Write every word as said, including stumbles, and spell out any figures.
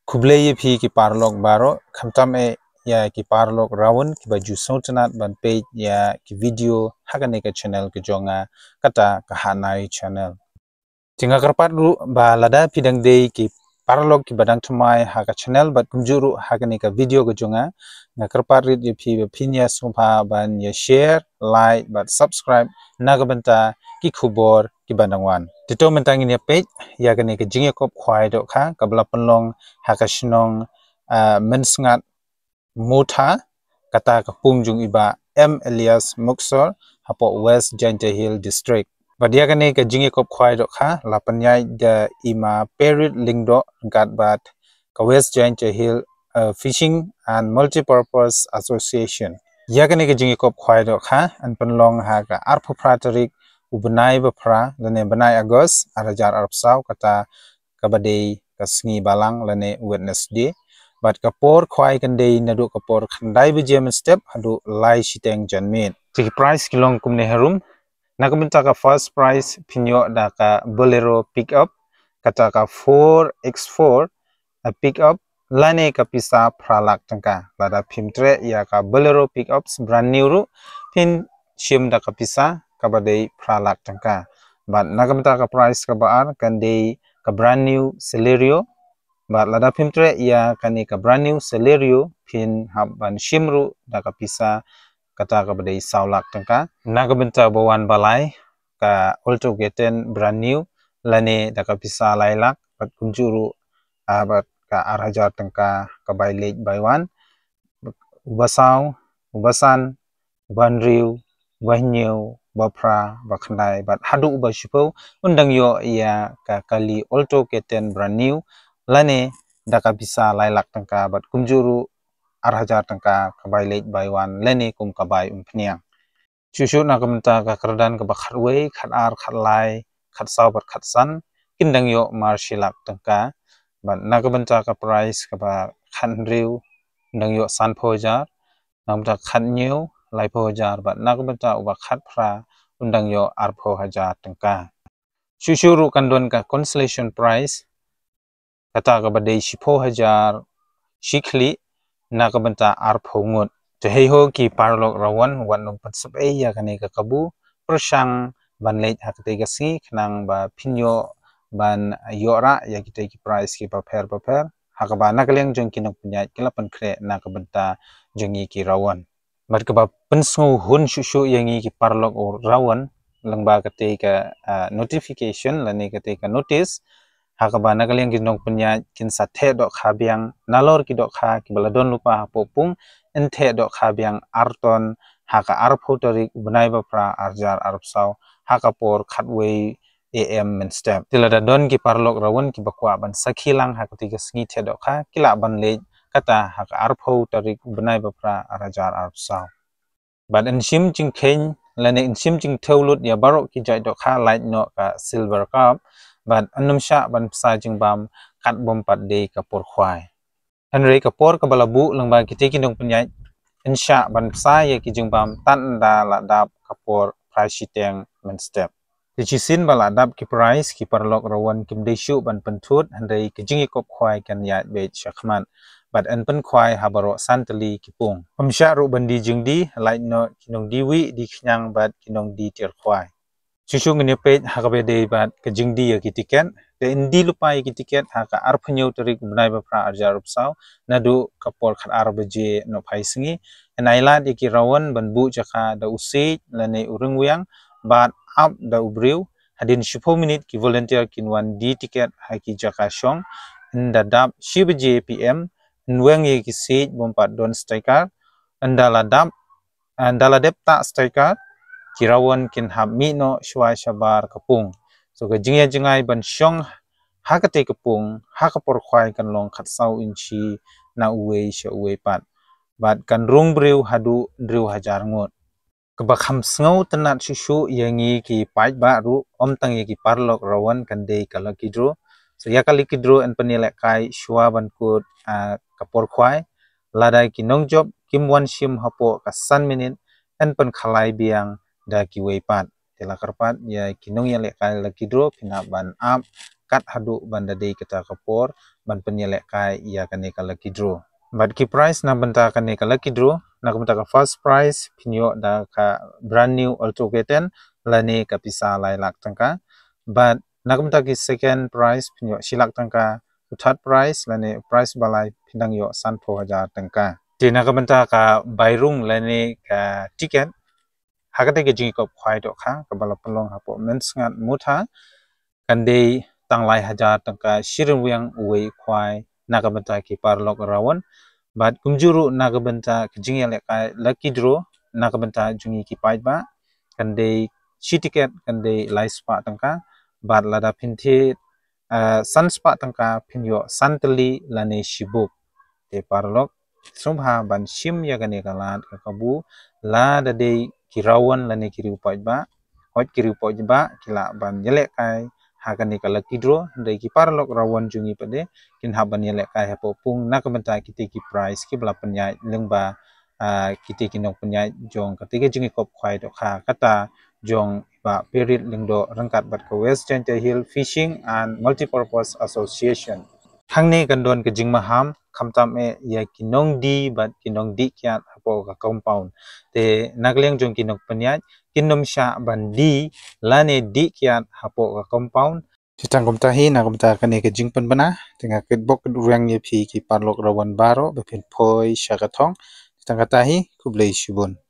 Khublei ïa phi ki paralok baroh, khamtam eh ïa ki paralok Rawon kiba ju sngewtynnat ban peit ïa ki video ha kane ka channel ka jong nga, kata ka Hanai channel. Te nga kyrpad ruh ba lada phi dang dei ki paralok kiba dang thymmai ha ka channel bad kumjuh ruh ha kane ka video ka jong nga, nga kyrpad rit ïa phi ba phin ïa sngewbha ban ïa share, like bad subscribe na ka bynta ki khubor kiba dang wan. Te to mynta ngin ïa peit ïa kane ka jingïakop khwai dohkha kaba la pynlong ha ka shnong, ah, Mynsngat Mutha, kata ka pung jong i Bah M Elias Muksor, hapoh West Jaintia Hills District. Bad ïa kane ka jingïakop khwai dohkha la pynïaid da i Ma Perit Lyngdoh ryngkat bad ka West Jaintia Hills, uh, Fishing and Multipurpose Association. Ïa kane ka jingïakop khwai dohkha yn pynlong ha ka arphew phra tarik u bnai ba phra lane bnai August ar hajar arphew saw, kata kaba dei ka sngi Balang lane Wednesday. Bad ka por khwai kan dei naduh ka por khyndai baje mynstep haduh lai shiteng janmiet. Te ki prize ki long kumne harum. Na ka bynta ka first prize phin ïoh da ka Bolero pickup, kata ka four X four, a pickup, lane ka pisa phra lak tyngka. Lada phim treh ïa ka Bolero pickups brand new ruh, phin shim da ka pisa kaba dei phra lak tyngka. Bad na ka bynta ka prize kaba ar kan dei ka brand new Celerio. Bad lada phim treh ïa kane ka brand new Celerio, phin hap ban shim ruh da ka pisa kata kaba dei saw lak tyngka. Na ka bynta ba wan ba lai, ka Alto K ten brand new, lane da ka pisa lai lak, bad kumjuh ruh, ah, bad ka ar hajar tyngka ka bai leit bai wan. Uba saw, uba san, uba hynriew, uba hynñiew, uba phra, uba khyndai, bad haduh uba shiphew, un dang ïoh ïa ka kali Alto K ten brand new, lane da ka pisa lai lak tyngka, bad kumjuh ruh ar hajar tyngka ka bai leit bai wan, lane kum ka bai umphniang. Shuh shuh na ka bynta ka kyrdan kaba khatwei, khatar, khatlai, khatsaw bad khatsan, kin dang ïoh mar shi lak tyngka. Bad na ka bynta ka prize kaba khathynriew, dang ïoh sanphew hajar, na ka bynta khathynñiew, laiphew hajar, bad na ka bynta uba khatphra, un dang ïoh arphew hajar tyngka. Shuh shuh ruh kan don ka consolation prize, kata kaba dei shiphew hajar shi khlieh na ka bynta arphew ngut. Te hei ho ki paralok Rawon, wat nym pynsep ei ïa kane ka kabu pyrshang ban leit ha katei ka sngi khnang ba phin ïoh ban ïoh rah ïa kitei ki prize kiba pher bapher, ha kaba na ka liang jong ki nongpynïaid ki la pynkhreh na ka bynta jong ngi ki Rawon. Bad kaba pynsngewhun shuh shuh ïa ngi ki paralok Rawon lyngba katei ka, ah, notification lane katei ka notice, ha kaba na ka liang ki nongpynïaid kin sa theh dohkha biang, nalor ki dohkha kiba la don lypa hapoh pung, yn theh dohkha biang ar ton ha ka arphew tarik u bnai ba phra ar hajar arphew saw, ha ka por khatwei A M mynstep. Te lada don ki paralok Rawon kiba kwah ban sakhi lang ha katei ka sngi theh dohkha, ki lah ban leit kata ha ka arphew tarik u bnai ba phra ar hajar arphew saw. Bad yn shim jingkheiñ lane yn shim jingthew lut ïa baroh ki jait dohkha, lait noh ka Silver Carp, bad yn nym shah ban bsa jingbam kat bym pat dei ka por khwai. Hynrei ka por kaba la buh lyngba kitei ki nongpynïaid, yn shah ban bsa ïa ki jingbam tang ynda la dap ka por phra shiteng mynstep. Te shisien ba la dap ki prize, ki paralok Rawon kim dei shuh ban pynthut, hynrei ka jingïakop khwai kan ïaid beit shakhmat. Bad yn pynkhwai ha baroh san tylli ki pung. Ym shah ruh ban die jingdie, lait noh ki nongdie wieh die khñiang bad ki nongdie tiar khwai. Shuh shuh ngin ïa peit ha kaba dei bad ka jingdie ïa ki tiket. Te yn die lypa ïa ki tiket ha ka arphew hynñiew tarik u bnai ba phra ar hajar arphew saw, naduh ka por khatar baje nohphai sngi. Yn ailad ïa ki Rawon ban buh jaka da u siej lane u ryngwiang, bad ap da u briew. Hadien shiphew minit ki volunteer kin wan die tiket ha ki jaka shong. Ynda dap shi baje P M, yn weng ïa ki siej bym pat don sticker. Ynda la dap, ynda la dep tah sticker, ki Rawon kin hap mih noh shuwa shabar ka pung. So ka jingïa jngai ban shong ha katei ka pung ha ka por khwai kan long khatsaw inchi na uwei sha uwei pat. Bad kan rung briew haduh hynriew hajar ngut. Kaba kham sngewtynnat shuh shuh ïa ngi ki paidbah ruh, ym tang ïa ki paralok Rawon, kan dei ka lucky draw. So ïa ka lucky draw yn pynïalehkai shuwa ban kut, ah, ka por khwai. Lada ki nongjop kim wan shim hapoh ka san minit, yn pynkhalai biang da kiwei pat. Te la kyrpad ïa ki nongïalehkai lucky draw, phin hap ban ap kat haduh ban da dei kata ka por ban pynïalehkai ïa kane ka lucky draw. Bad ki prize na ka bynta kane ka lucky draw, na ka bynta ka first prize phin ïoh da ka brand new Alto K ten lane ka pisa lai lak tyngka. Bad na ka bynta ki second prize phin ïoh shi lak tyngka, ka third prize lane prize ba lai phin dang ïoh sanphew hajar tyngka. Te na ka bynta ka bai rung lane ka ticket, ha kata ka jingïakop khwai dohkha kaba la pynlong hapoh Mynsngat Mutha, kan dei tang lai hajar tyngka shi ryngwiang uwei u khwai na ka bynta ki paralok rawan. Bad kumjuh ruh na ka bynta ka jingïalehkai lucky draw na ka bynta jong ngi ki paidbah, kan dei shi ticket kan dei lai spah tyngka. Bad lada phin thied, eh, san spah tyngka phin ïoh san tylli lane shi buk. Te paralok, sngewbha ban shim ïa kane ka lad ka kabu, lada dei ki rawan lane ki riew paidbah, hooid ki riew paidbah ki lah ban ïalehkai ha kane ka lucky draw, hynrei ki paralok rawan jong ngi pat de kin hap ban ïalehkai hapoh pung na ka bynta kite ki prize kiba la pynïaid lyngba, ah, kite ki nongpynïaid jong kata ka jingïakop khwai dohkha kata jong i Bah Pirit Lyngdoh ryngkat bad ka West Jaintia Hills Fishing and Multipurpose Association. Hangne kan don ka jingmaham khamtam eh ïa ki nongdie bad ki nongdih kiad hapoh ka compound. Te na ka liang jong ki nongpynïaid, kin nym shah ban die lane dih kiad hapoh ka compound. Te tang kumta hi na ka bynta kane ka jingpynbna, te nga kitbok kitrwiang ïa phi ki paralok rawan baroh ba phin poi sha ka thong. Te tang kata hi, khublei shibun.